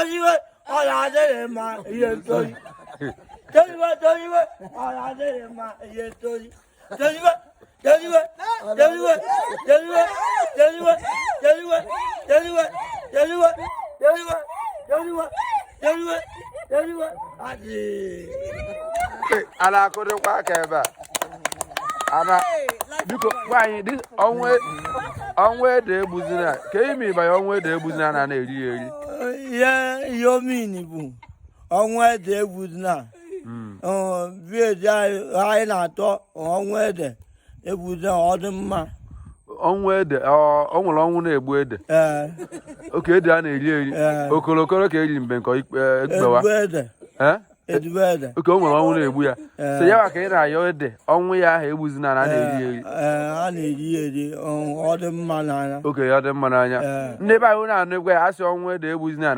Doziwe, ọ na-adịrị mma ihe ntozi. Doziwe, doziwe, ọ na-adịrị mma ihe ntozi. Doziwe, doziwe, doziwe, doziwe, doziwe, doziwe, doziwe, doziwe, doziwe, doziwe, doziwe, doziwe, adị. A na-akụrịkwa aka ebe a. Ana biko gwa anyị ọnwụ ede egbuzina ka ime ịbanye ọnwụ ede egbuzina na na-eri ya eri. Ihe omini bụ ọnwụ ede egbuzina. Village anyị na-atọ ọnwụ ede egbuzina, ọ dị mma. Ọnwụ ede, ọ nwere ọnwụ na-egbu ede? Ee. Oke ede a na-eri eri? Ee. Okolokoro ka eri mgbe nke ikpe ekpewa. Ezigbo ede. Eh? Ezigbo ede. Oke o nwere ọnwụ na-egbu ya. Ee. So ya ka ị na-ayọ ede ọnwụ ya ahụ egbuzina na a na-eri eri. Ee, a na-eri ya eri, ọ dị mma n'anya. Oke ya dị mma n'anya. Ee. Ndị be anyị na-anụ egwe ya asị ọnwụ ede egbuzina.